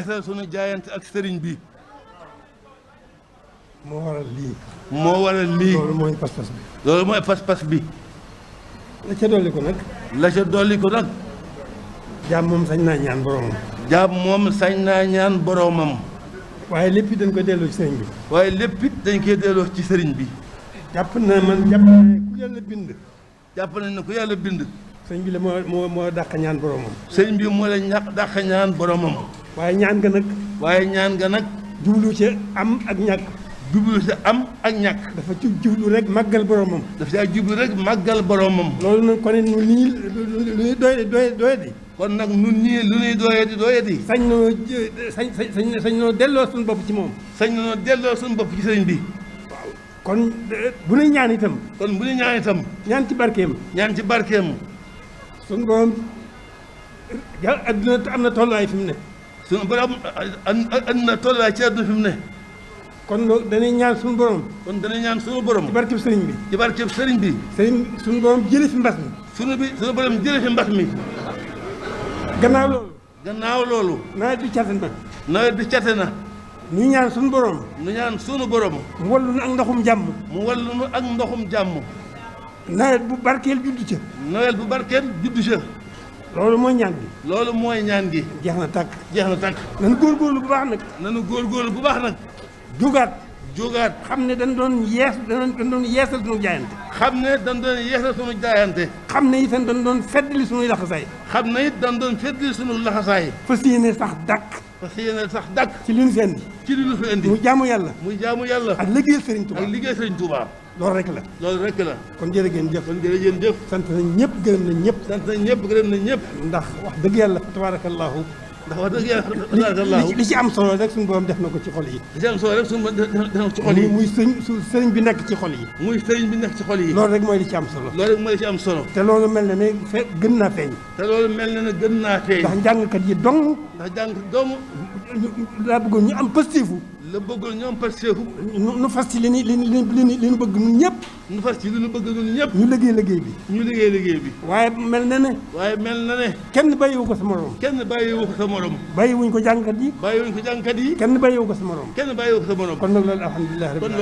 yeesal sunu jaayante ak sëriñ bi. moo waral lii. moo waral lii. loolu mooy pas-pas bi. loolu mooy pas-pas bi. la ca dolli ko nag. la ca dolli ko nag. jaam moom sañ naa ñaan boromam. jaam moom sañ naa ñaan boromam. waaye lépp dañ koy delloo ci sëriñ bi. waaye lépp it dañ koy delloo ci sëriñ bi. jàpp na ne ku yàlla bind. jàpp nañ ne ku yàlla bind. sëriñ bi la moo dàq ñaan boromam. sëriñ bi moo la dàq ñaan boromam. waaye ñaan nga nag. waaye ñaan nga nag. jublu ci am ak ñàkk. jublu ci am ak ñàkk. dafa ci jublu rek màggal boromam. dafa caa jublu rek màggal boromam. loolu nag kon nu nii lu ñuy doyadi. kon nag nun ñii lu ñuy doyadi. sañ noo delloo suñu bopp ci moom. sañ noo delloo suñu bopp ci sëriñ bi. waaw kon bu ñuy ñaan itam. kon bu ñu ñaan itam. ñaan ci barkeem. ñaan ci barkeem. suñu borom adduna am na tolluwaay fi mu ne. suñu borom am na tolluwaay ci adduna fi mu ne. kon loolu dañuy ñaan suñu borom. kon dañuy ñaan suñu borom. ci barkeb sëriñ bi. ci barkeb sëriñ bi. suñu borom jëlee fi mbas mi. suñu borom jëlee fi mbas mi. gannaaw loolu. nawet bi cate na. nawet bi cate na. ñu ñaan suñu borom. ñu ñaan suñu borom. mu wallu nu ak ndoxum jàmm. mu wallu nu ak ndoxum jàmm. nawet bu barkeel juddu ca. nawet bu barkeel juddu ca. loolu mooy ñaan gi. loolu mooy ñaan gi. jeex na tàkk. jeex na tàkk. nanu góorgóorlu bu baax nag. nanu góorgóorlu bu baax nag. jógaat xam ne dañ doon yeesal suñu jaayante. xam ne dañ doon yeesal suñu jaayante. xam ne itam dañ doon feddali suñuy laxasaay. xam ne it dañ doon feddali suñu laxasaay. fas yéene sax dàkk. ci li ñu fi indi. ci li ñu fi indi. muy jaamu yàlla. ak liggéey Sëriñ Tuubaa. loolu rek la. kon jërë ngeen jëf. sant nañ ñëpp gërëm nañ ñëpp. ndax wax dëgg yàlla tabaarakallaahu. li ci am solo rek suñu borom def na ko ci xol yi. muy sëriñ bi nekk ci xol yi. loolu rek mooy li ci am solo. te loolu mel na ne gën naa feeñ. ndax njàngkat yi dong. laa bëggoon ñu am pëstéefu. nu fas ci li ñu bëgg ñun ñëpp. ñu liggéey liggéey bi. waaye mel na ne. kenn bàyyiwu ko sa morom. bàyyiwuñ ko jàngkat yi. kenn bàyyiwu ko sa morom. kon nag loolu alhamdulilah rabbil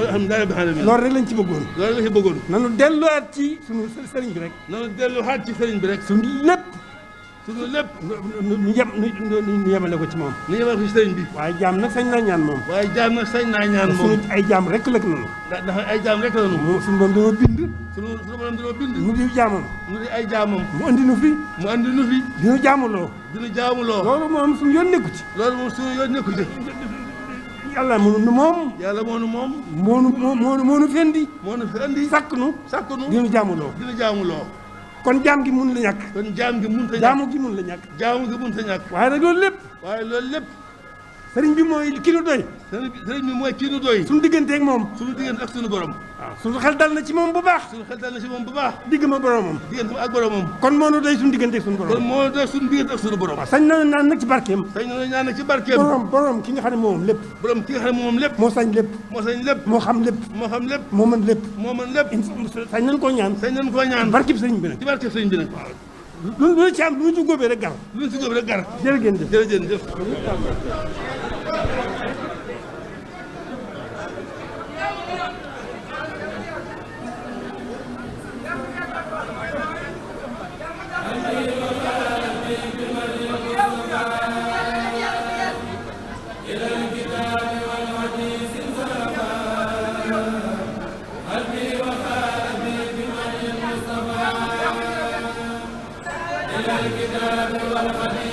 alamin. loolu rek lañ ci bëggoon. nanu delluwaat ci sunu sëriñ bi rek. suñu lépp. ñu yemale ko ci moom. waaye jaam nag sañ naa ñaan moom. suñu ay jaam rek la noonu. ndax ay jaam rek la noonu. suñu borom dañoo bind. mu di jaamam. mu andi nu fi. di nu jaamuloo. loolu moom suñu yoon nekku ci. yàlla moo nu moom. moo nu fendi. sàkk nu. di nu jaamuloo. kon jaam gi mun la ñàkk. jaamu gi mun la ñàkk. waaye nag loolu lépp. sëriñ bi mooy ki nu doy. suñu digganteeg moom. ak suñu borom. waaw suñu xel dal na ci moom bu baax. digg ma boromam. kon moo nu doy suñu digganteeg suñu borom. waaw sañ na ñaan nag ci barkeem. borom ki nga xam ne moom lépp. moo sañ lépp. moo xam lépp. moo mën lépp. sañ nañ koo ñaan. barkeb sëriñ bi nag. waaw lu ci am lu ñu ci góobee rek gar. jërë ngeen jëf. الكتاب والحديث